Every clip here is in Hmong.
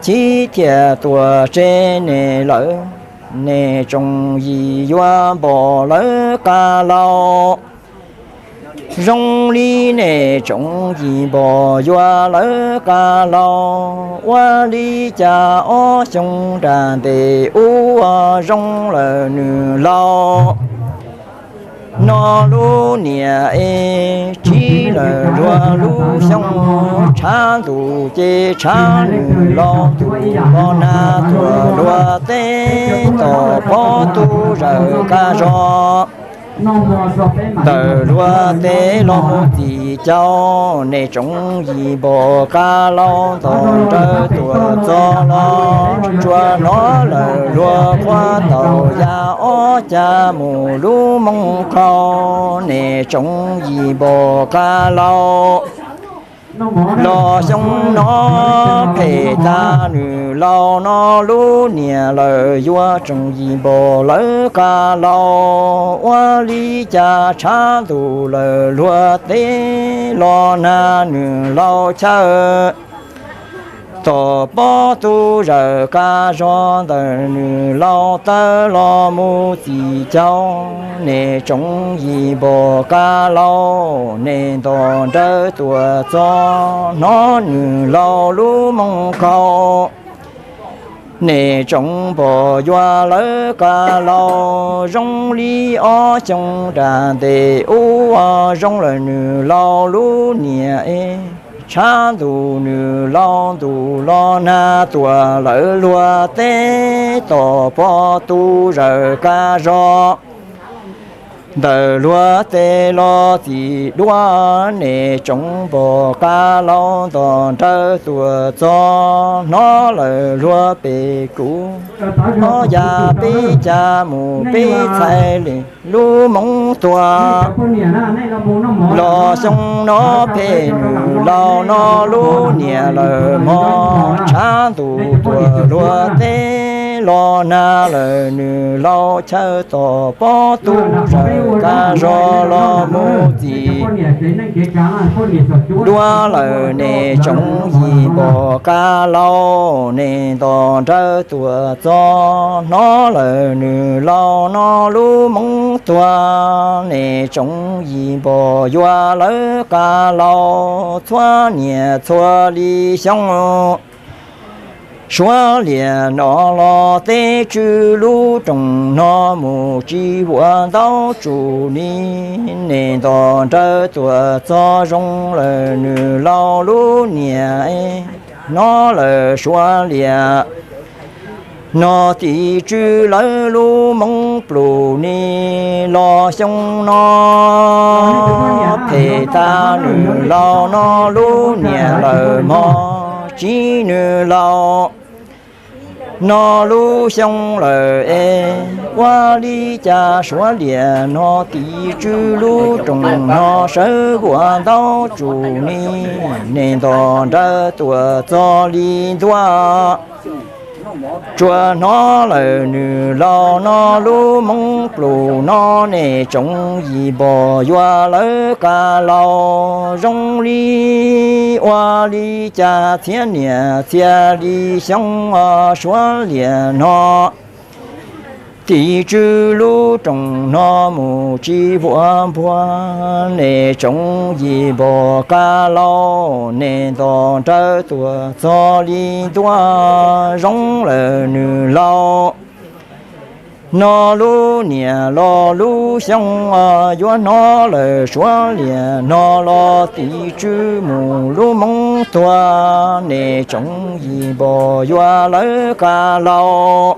Tsis thiaj tuag tseg nej lawm, nej tsoom yim yuav npog lawv qab laug. Zoo li nej tsoom yim npog yuav lawv qab laug, ua li cas ob xyoo nram ntej ub zoo lawm nws laus. No lub niam es tsis lawm luag lub xyoo, tshav ntuj ces tshav nws laus, ntuj los nag tuaj luag teb, tom pob tub zawm kab zog. Ntawm luag teb los mus txhim caug, nej tsoom yim npog qab laug nto nrawv tuaj txog los, tsuas hnov lawm luag quaj tau yam ob cag mus lub moo qaug, nej tsoom yim npog qab laug. Los xyoo no phem tag nws laus, no lub niam lawm yuav tsoom yim npog lawv qab laug, ua li cas tshav ntuj lawm luag teb los nag nws laus chaw. Tom pob tub zawm kab zog ntawm nws laus tawv los mus txhim caug, nej tsoom yim npog qab laug, nej nto nrawv tuaj txog hnov nws laus lub moo qaug. Nej tsoom npog yuav lawv qab laug, zoo li ob xyoo nram ntej ub zoo lawm nws laus lub niam es, tshav ntuj nws laus, ntuj los nag tuaj lawm luag teb, tom pob tub zawm kab zog ntawm luag teb los txhim duab, nej tsoom npog qab laug nto nrawv tuaj txog hnov lawm luag peb kuv, hnov yam peb cag mus peb txhais li lub moo tuag. Los xyoo no phem nws laus, no lub niam lawm mog, tshav ntuj tuaj luag teb los nag lawm nws laus chaw, tom pob tub zawm kab zog los mus txhim duab lawm, nej tsoom yim npog qab laug, nej nto nrawv tuaj txog hnov lawm nws laus, no lub moo tuag, nej tsoom yim npog yuav lawv qab laug, txhua niam txhua li xyoo. Suav liam no los teb tswj lub rooj no mus tsis vuam ntaub tsuj ni, nej nto nrawv tuaj txog zoo lawm nws laus lub niam, hnov lawm Suav liam no tim tswj lawv lub moo pluj ni. Los xyoo no phem tag nws laus, no lub niam lawm mog tsis nws laus, no lub xyoo lawm es, ua li cas Suav liam no tim tswj lub rooj no sawv vuam ntaub tsuj ni, nej nto nrawv tuaj txog li ntua. Tsuas hnov lawm nws laus, no lub moo pluj no, nej tsoom yim npog yuav lawv qab laug, zoo li ua li cas txhiab niam txhiab li xyoo, Suav liam no tim tswj lub rooj no mus tsis vuam npua, nej tsoom yim npog qab laug, nej nto nrawv tuaj txog li ntua, zoo lawm nws laus, no lub niam los lub xyoo, yuav hnov lawm Suav liam no los tim tswj mus lub moo tuag, nej tsoom yim npog yuav lawv qab laug,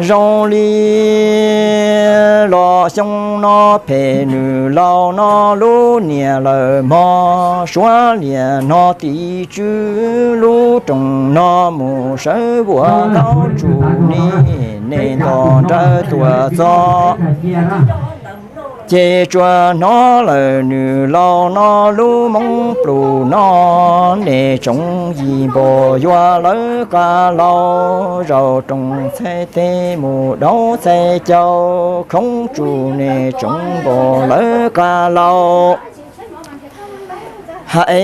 zoo li los xyoo no phem nws laus, no lub niam lawm mog Suav liam no tim tswj lub rooj no mus sawv vuam ntaub tsuj ni, nej nto nrawv tuaj txog. Ces tsuas hnov lawm nws laus, no lub moo pluj no, nej tsoom yim npog yuav lawv qab laug, zaum rooj txhais tes mus daus txhais caus, khoob tsuj nej tsoom npog lawv qab laug. Hais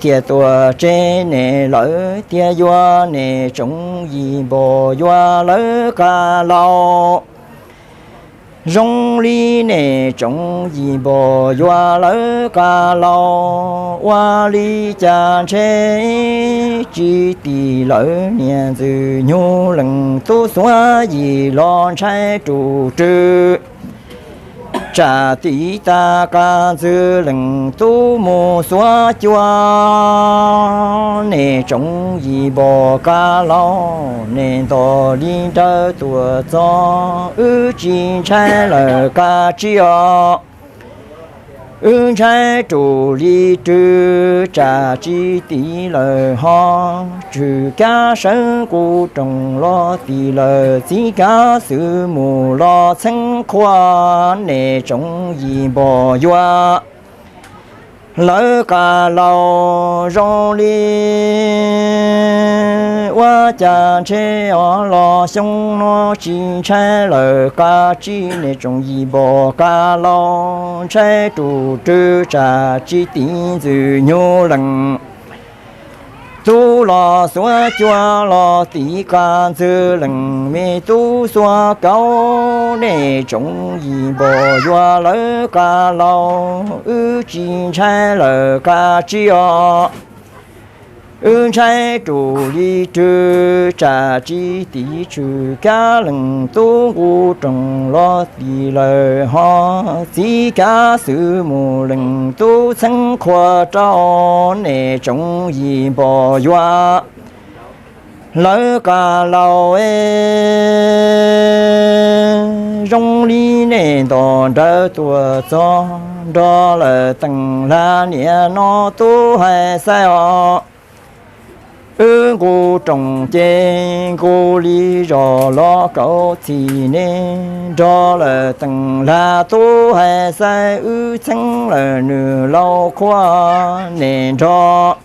Cia tuam tsev nej lawv thiaj yuav nej tsoom yim npog yuav lawv kab laus. Zoo li nej tsoom yim npog yuav lawv kab laus, ua li cas ntshe tsis tim lawv niam ntxwg nyug leej tub xuav yim los ntshai ruj rwg. Tsam tiv tas kab ntxwg leej tub mus xuav cua, nej tsoom yim npog kab laus, nej nto li nrawv tuam txog, wb tsis ntshai lawm kab tsib os. Wb ntshai ruj li rwg tsam tsis tiv lawm ho, tshwm kab sawv kuv roos los tim lawm, txiv kab xwb mus los txheeb qhua, nej tsoom yim npog yuav lawv kab laus. Zoo li ua cas ntshe os los xyoo no tsis ntshai lawm kab tsib, nej tsoom yim npog kab laus, ntshai ruj rwg tsam tsis tiv ntxwg nyug leej tub los xuav cua los tiv kab ntxwg leej me tub xuav kaub, nej tsoom yim npog yuav lawv kab laus, wb tsis ntshai lawm kab tsib os. Wb ntshai ruj li rwg tsam tsis tiv tshwm kab leej tub kuv roos los tim lawm ho, txiv kab xwb mus leej tub txheeb qhua rau, nej tsoom yim npog yuav lawv kab laus. Zoo li nej nto nrawv tuam txog, nrog lawm teem hla niam no tub hais xaib os. Wb nqus roos ces nqus li zos los kaum txhim ne, nrog lawm teem hla tub hais xaib, wb txheeb lawm nws laus qhua, nej nrog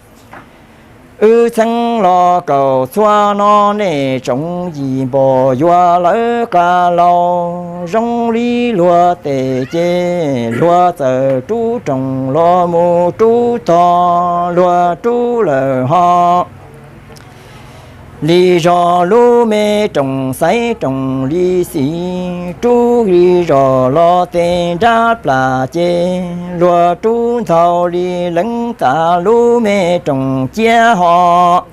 wb txheeb los kaum txhua no, nej tsoom yim npog yuav lawv kab laus. Zoo li luag tes ces luag txawm rub roos los mus rub tog, luag rub lawm ho li zos lub me roos xaiv roos li xis, rub li zos los tes nrab plas ces luag rub ntxaug li leev tas lub me roos ciab ho.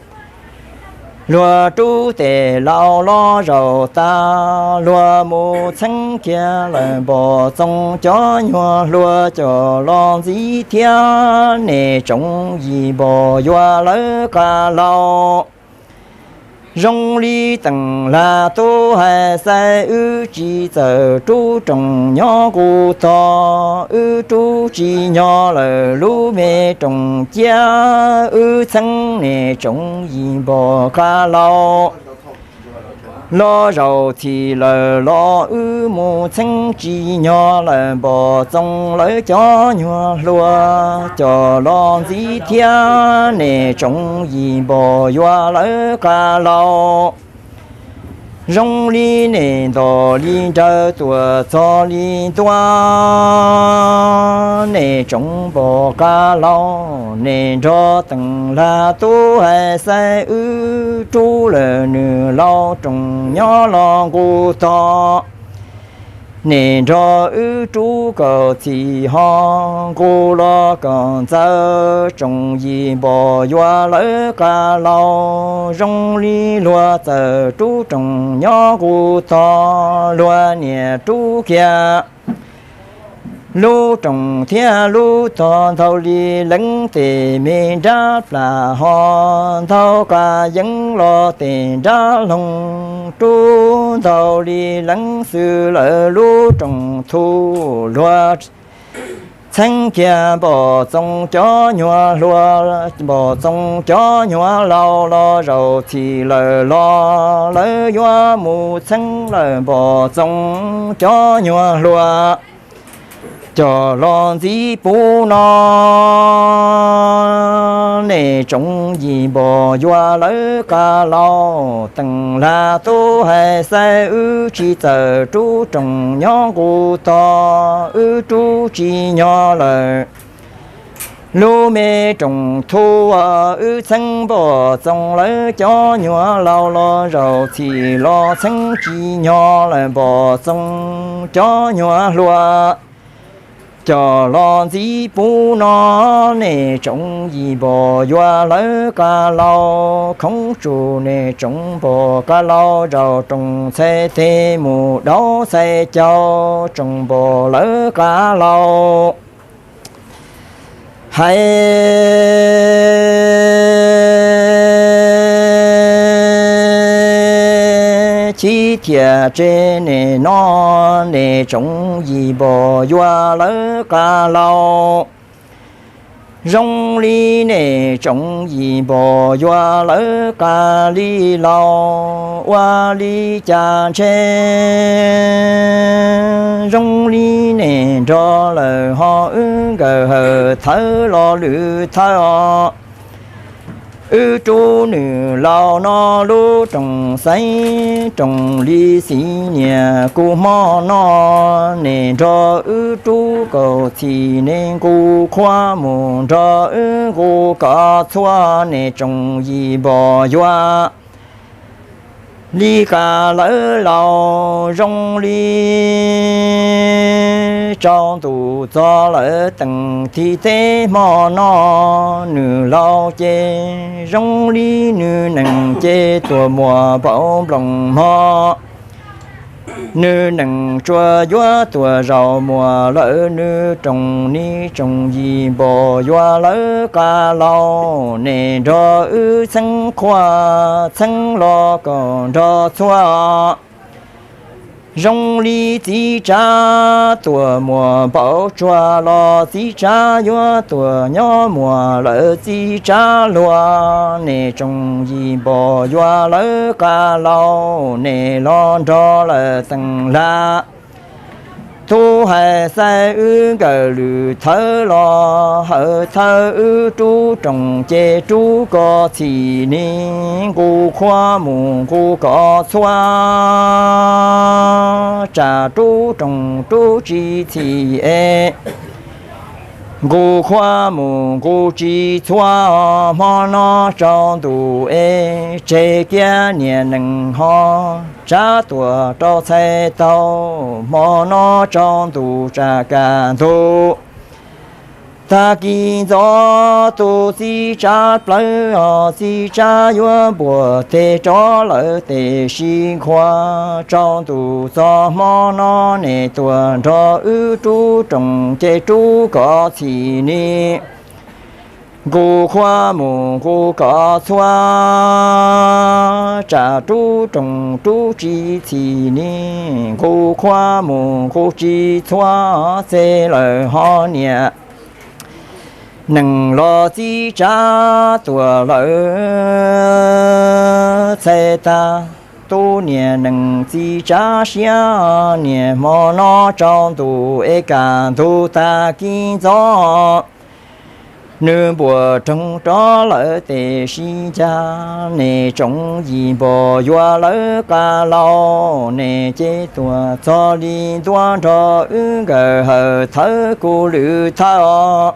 Luag rub tes laus los zaum tas, luag mus txheeb kiag lawm npog txoos cov nyuag hluas coj los ntxiv thiab, nej tsoom yim npog yuav lawv kab laus. Zoo li teem hla tub hais xaib, wb tsis txawm rub roos nyob nqus tog, wb rub tsis nyog lawm lub me roos ciab, wb txheeb nej tsoom yim npog kab laus. Los zaum txhim lawm los wb mus txheeb tsis nyog lawm npog txoos lawv cov nyuag hluas coj los ntxiv thiab, nej tsoom yim npog yuav lawv kab laus. Zoo li nej nto li nrawv tuam txog li ntua, nej tsoom npog kab laus, nej nrog teem hla tub hais xaib, wb rub lawm nws laus roos nyob los nqus tog, nej nrog wb rub kaum txhim ho nqus los kaum ntxawg, tsoom yim npog yuav lawv kab laus. Zoo li luag txawm rub roos nyob nqus tog, luag niam rub kiag lub roos thiab lub tog ntxaug li leev tes me nrab plas ho, ntxaug kab yeeb los tes nrab loog, rub ntxaug li leev xwb lawm lub roos thu. Luag txheeb kiag npog txoos cov nyuag hluas, npog txoos cov nyuag laus los zaum txhim lawm los lawv yuav mus txheeb lawm npog txoos cov nyuag hluas coj los ntxiv puv no, nej tsoom yim npog yuav lawv kab laus. Teem hla tub hais xaib, wb tsis txawm rub roos nyob nqus tog, wb rub tsis nyog lawm Lub me rooj thuv wb txheeb npom txoo lawm, cov nyuag laus los zaum txhim los txheeb tsis nyog lawm, npom txoo cov nyuag hluas coj los ntxiv pub no. Nej tsoom yim npom yuav lawv qa laus, khoov tsuas nej tsoom npom qa laus zaum rooj txhais tes mus dauv txhais caug, tsoom npom lawv qa laus hais chib thiaj tse nej no, nej tsoom yim npom yuav lawv qa laus. Zoo li nej tsoom yim npom yuav lawv qa li laus ua li cas ntshe zoo li nej nrog lawm ho wb nkawd hawm thawv los lwm thawv os. Wb rub nws laus no lub rooj xaiv rooj li xis nias kuv hmo no, nej nrog wb rub kaum txhim, nej nqus qhuav mus nrog wb nqus kom txhua, nej tsoom yim npom yuav li qa lawv laus. Zoo li tsaus ntuj txog lawm teem thib teb hmo no, nws laus ces zoo li nws nees ces tuaj muaj npaum nplooj hmo. Nws nees tsuas yuav tuaj zaum muaj lawm nws rooj, nej tsoom yim npom yuav lawv qa laus, nej nrog wb txheeb qhuav txheeb los kom nrog txhua. Zoo li txiv tsav tuaj muaj npaum tsuag los txiv tsav yuav tuaj nyob muaj lawm txiv tsav hluas, nej tsoom yim npom yuav lawv qa laus, nej los nrog lawm teem hla. Tub hais xaiv wb nkawd lwm thawv los hawm thawv, wb rub rooj ces rub kom txhim, nej nqus qhuav mus nqus kom txhua, tsam rub rooj rub tsis txhim es nqus qhuav mus nqus tsis txhua. Hmo no tsaus ntuj es tseg kiag niag nees ho tsav tuaj rau txhais taug, hmo no tsaus ntuj tsam kaj ntug. Tag kis ntxov tus txiv tsav plawv os, txiv tsav yuav npuaj teg rov lawm tes sib nqhuav, tsaus ntuj txog hmo no nej tuaj nrog wb rub rooj ces rub kom txhim, nej nqus qhuav mus nqus kom txhua, tsam rub rooj rub tsis txhim, nej nqus qhuav mus nqus tsis txhua. Txij lawm ho niam nees los txiv tsav tuaj lawm txhais tag, tus niam nees txiv tsav siab niam, hmo no tsaus ntuj es kaj ntug tag kis ntxov. Nws npuaj rooj rov lawm tes sib ncag, nej tsoom yim npom yuav lawv qa laus, nej ces tuaj txog li ntua nrog wb nkawd hawm thawv kuv lwm thawv os.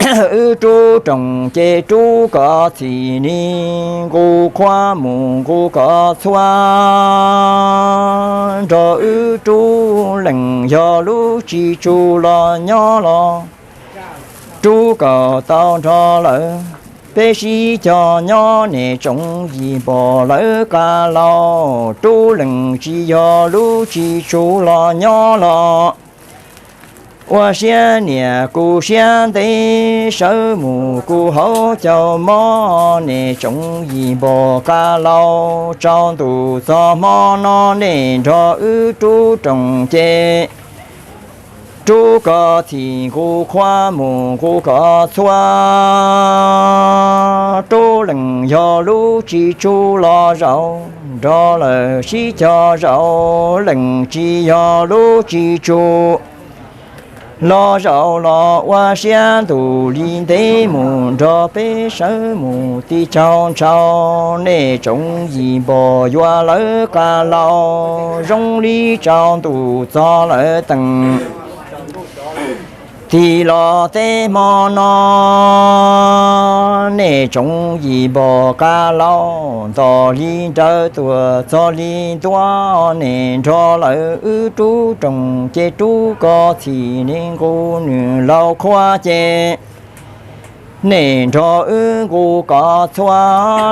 Wb rub rooj ces rub kom txhim, nej nqus qhuav mus nqus kom txhua, nrog wb rub lees yog lub tsis tsu los nyob los rub kom tau nrog lawm. Peb sib cog nyob nej tsoom yim npom lawv qa laus, rub lees tsis yog lub tsis tsu los nyob los ua siab niam kuv siab ntev, sawv mus kuv hauv caug mob, nej tsoom yim npom qa laus, tsaus ntuj txog hmo no nej nrog wb rub rooj ces rub kom txhim, nqus qhuav mus nqus kom txhua, rub lees yog lub tsis tsu los zaum, nrog lawm sib cog zaum, lees tsis yog lub tsis tsu los zaum los ua siab ntuj li ntev, mus nrog peb sawv mus tib caug ntshaus, nej tsoom yim npom yuav lawv qa laus, zoo li tsaus ntuj txog lawm teem Tig los teb hmo no, nej tsoom yim npog kab laus, ntos li nrawv tuaj txog li ntua, nej nrog lawm wb rub rooj ces rub kom txhim, nej nqus nws laus qhua ces nej nrog wb nqus kom txhua,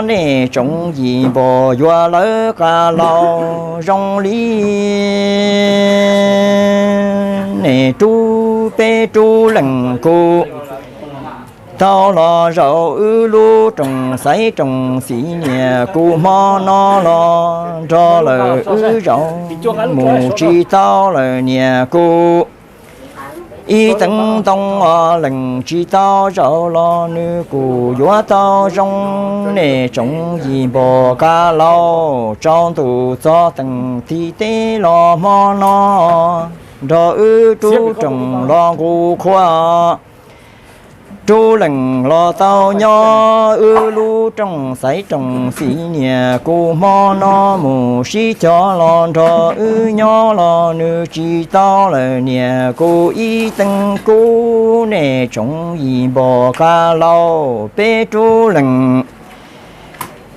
nej tsoom yim npog yuav lawv kab laus zoo li. Nej rub peb rub leej kuj tau los zaum wb lub rooj xaiv rooj xim niam, kuv hmo no los nrog lawm wb zaum mus tsis tau lawm niam kuv ib teev ntoo os, leej tsis tau zaum los nws kuj yuav tau zoo. Nej tsoom yim npog kab laus, tsaus ntuj txog teem tig teb los hmo no, nrog wb rub rooj los nqus qhua, rub leej los tau nyob wb lub rooj xaiv rooj xim niam, kuv hmo no mus sib cog los nrog wb nyob los nws tsis tau lawm niam kuv ib teev kub. Nej tsoom yim npog kab laus, peb rub leej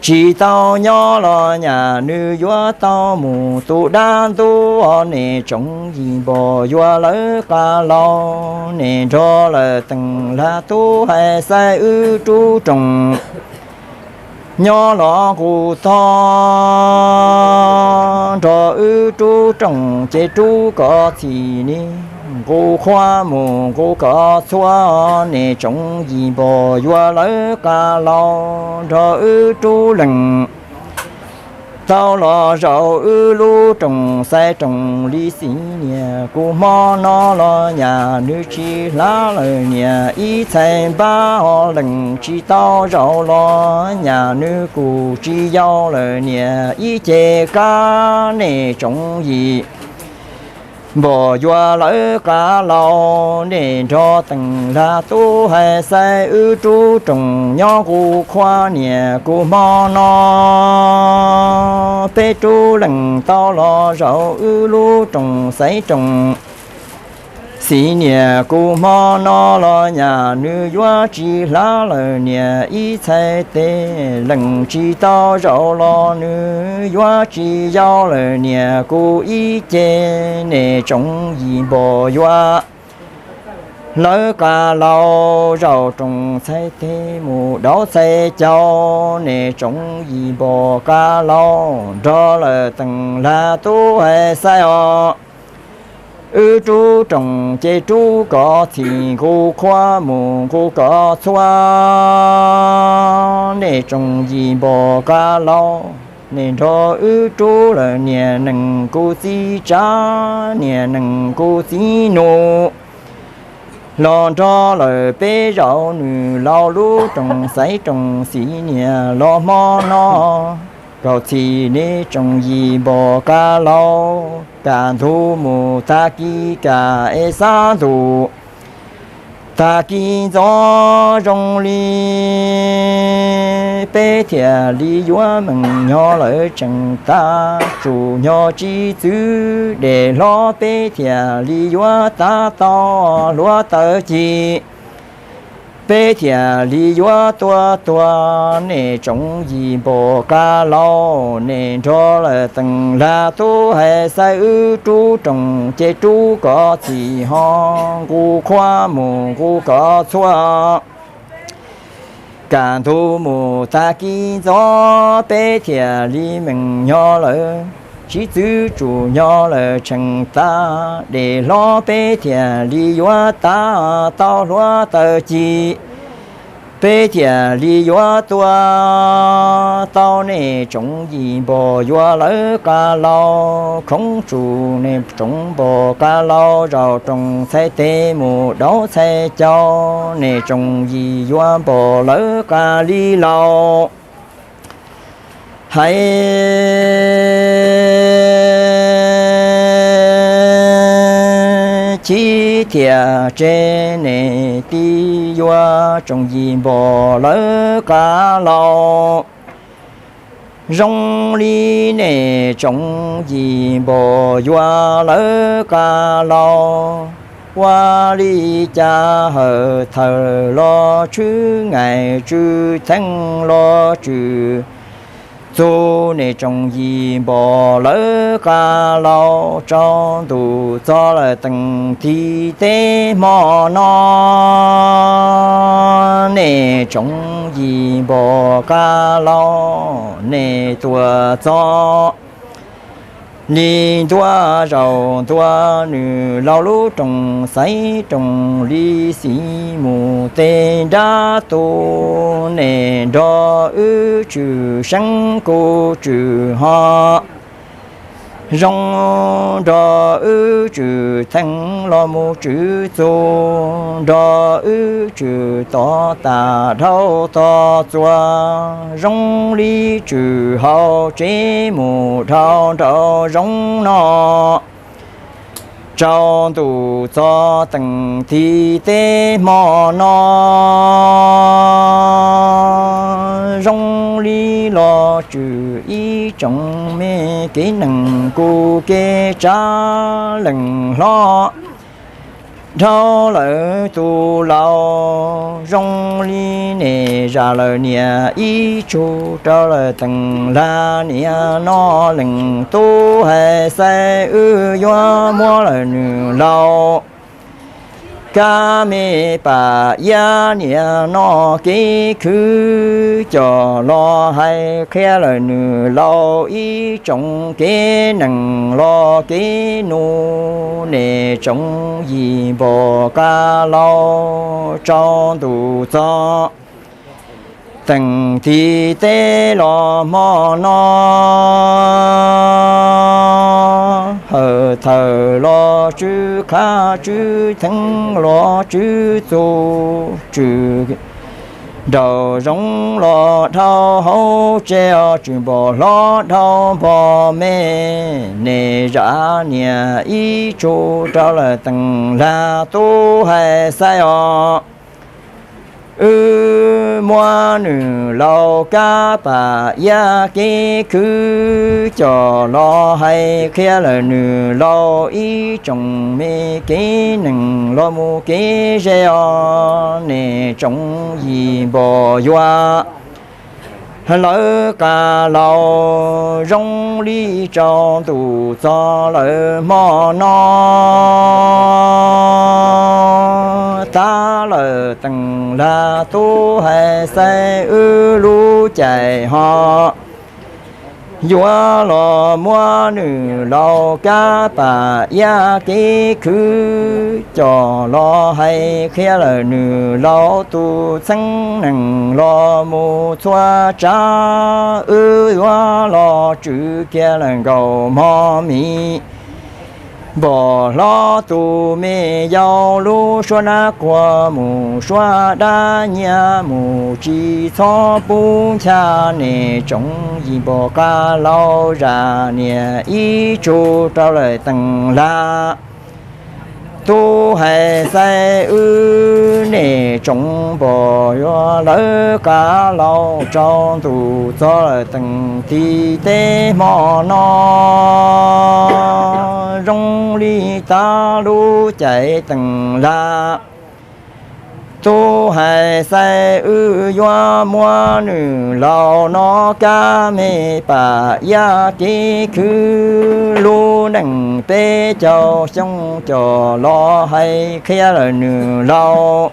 tsis tau nyob los nyam nws yuav tau mus tu dab ntub os. Nej tsoom yim npog yuav lawv kab laus, nej nrog lawm teem lag tub hais xaiv wb rub rooj nyob los nqus tog, nrog wb rub rooj ces rub kom txhim, nej nqus qhua mus nqus kom txhua. Nej tsoom yim npog yuav lawv kab laus, nrog wb rub leej tau los zaum wb lub rooj xaiv rooj li xim niam, kuv hmo no los nyam nws tsis hlav lawm niam ib txhais npab os, leej tsis tau zaum los nyam nws kuj tsis yau lawm niam ib ce kab. Nej tsoom yim npog yuav lawv kab laus, nej nrog teem lag tub hais xaiv wb rub rooj nyob nqus qhua niam, kuv hmo no peb rub leej tau los zaum wb lub rooj xaiv rooj xim niam, kuv hmo no los nyam nws yuav tsis hlav lawm niam ib txhais tes, leej tsis tau zaum los nws yuav tsis yau lawm niam kuv ib ce. Nej tsoom yim npog yuav lawv kab laus, zaum rooj txhais tes mus dauv txhais caus. Nej tsoom yim npog kab laus, nrog lawm teem lag tub hais xaiv os, wb rub rooj ces rub kom txhim, nqus qhua mus nqus kom txhua. Nej tsoom yim npog kab laus, nej nrog wb rub lawm niam neej kuv txiv tsav, niam neej kuv txiv nus, los nrog lawm peb zaum nws laus lub rooj xaiv rooj xim niam los hmo no. Kaum txhim nej tsoom yim npog kab laus, kaj ntug mus tag kis kaj es xab ntus, tag kis ntxov zoo li peb thiaj li yuav meem nyog lawm tseem tag, tsum nyog tsis txwv dej hlob peb thiaj li yuav tav tau hluav taws ci, peb thiaj li yuav tuag tuag. Nej tsoom yim npog kab laus, nej nrog lawm teem lag tub hais xaiv wb rub rooj ces rub kom txhim ho, nqus qhua mus nqus kom txhua. Kaj ntug mus tag kis ntxov peb thiaj li meem nyog lawm, tsis txwv tsum nyog lawm tseem tag, dej hlob peb thiaj li yuav tav tau hluav taws ci, peb thiaj li yuav tuag tau. Nej tsoom yim npog yuav lawv kab laus, khoov tsum nej tsoom npog kab laus, zaum rooj txhais tes mus dauv txhais caus. Nej tsoom yim yuav npog lawv kab li laus, hais chib thiaj tseg nej tib yuav tsoom yim npog lawv kab laus. Zoo li nej tsoom yim npog yuav lawv kab laus, Ua li cas hawm thawm los tswb ngaim tswb theej los tswm txug, nej tsoom yim npom lawv qab laug tsaus ntuj txog lawm teem thib teb hmo no. Nej tsoom yim npom qab laug nej tuaj txog li ntua zaus ntua nws laus lub rooj xaiv rooj li xis mus tej nrab tus, nej nrog wb tswm seeb kuv tswm ho zoo, nrog wb tswm theej los mus tswm txug, nrog wb tswm tod tas dhau tod txua, zoo li tswm hauv tsev mus dhau nraum zoov no. Tsaus ntuj txog teem thib teb hmo no, zoo li los tswm ib tsoom me kev neeg kuv kev tsav leej hlob dhau lawm tus laus, zoo li nej zam lawm niam ib tsug rau lawm teem lag niam no, leej tub hais xaiv wb yuav muab lawm nws laus kab me pam iab niam no kev khwv coj los hais qhia lawm nws laus ib tsoom kev neeg los kev nus, nej tsoom yim npom qab laug tsaus ntuj txog teem thib teb los hmo no, hawm thawm los tswb qab tswb theej los tswb txug, tswm nraum zoov los dhau hauv tsev os, tswm npom hlob dhau npom me, nej zam niam ib tsug rau lawm teem lag tub hais xaiv os. Wb muab nws laus kab pam iab kev khwv coj los hais qhia lawm nws laus ib tsoom me kev neeg los mus kev ze os, nej tsoom yim npom yuav lawv qab laug zoo li tsaus ntuj txog lawm hmo no. Tag lawm teem lag tub hais xaiv wb lub caij ho yuav los muab nws laus kab pam iab kev khwv coj los hais qhia lawm nws laus tus txheeb neeg los mus txhua tsav, wb yuav los tswm kiag lawm nkaus hmo mis. Npom hlob tus me yau lub suab nab quag mus suab dab nyiaj mus tsis txhob pub ncha, nej tsoom yim npom qab laug zam niam ib tsug rau lawm teem lag tub hais xaiv wb, nej tsoom npom yuav lawv qab laug tsaus ntuj txog lawm teem thib teb hmo no, zoo li tag lub caij teem lag tub hais xaiv wb yuav muab nws laus no kab me pam iab kev khwv lub neej peb caug xyoo coj los hais qhia lawm nws laus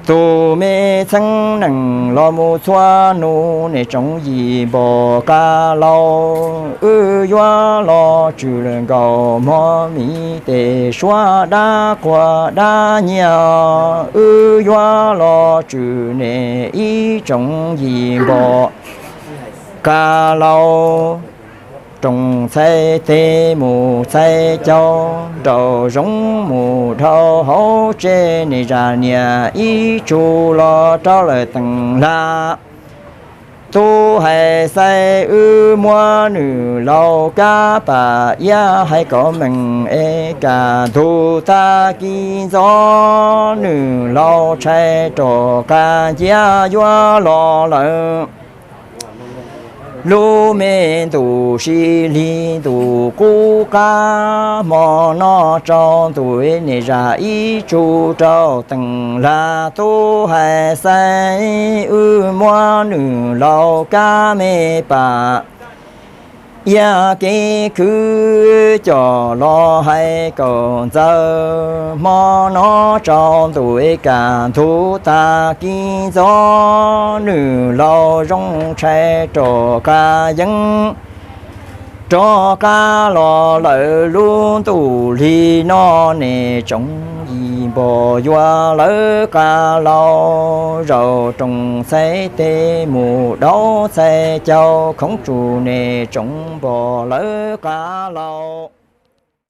tus me txheeb neeg los mus txhua nus, nej tsoom yim npom qab laug wb yuav los tswm lawm nkaus hmo mis, tej suab dab quag dab nyiaj wb yuav los tswm, nej ib tsoom yim npom qab laug rooj txhais tes mus txhais caug nraum zoov mus dhau hauv tsev, nej zam niam ib tsug los rau lawm teem lag tub hais xaiv wb muab nws laus kab pam iab hais kom meej es kaj ntug tag kis ntxov, nws laus tshais rov qab nciab yuav los lawm. Lub me ntuj sib lig ntuj qub qab, hmo no rau ntuj ib nim zam ib tsug rau teem lag tub hais xeeb, wb muab nws laus kab me pam. Yaj kev khwv coj los hais kom ntxaws, hmo no rau ntuj ib kam nthuv tag kis ntxov, nws laus zoo tshais rov qab yeeb. Rov qab los lawm lub ntuj lig no, nim tsoom yim npog yuav lawv qab laus, zaum rooj txhais tes mus daus txhais caug, khoov tsuj nim tsoom npog lawv qab laus.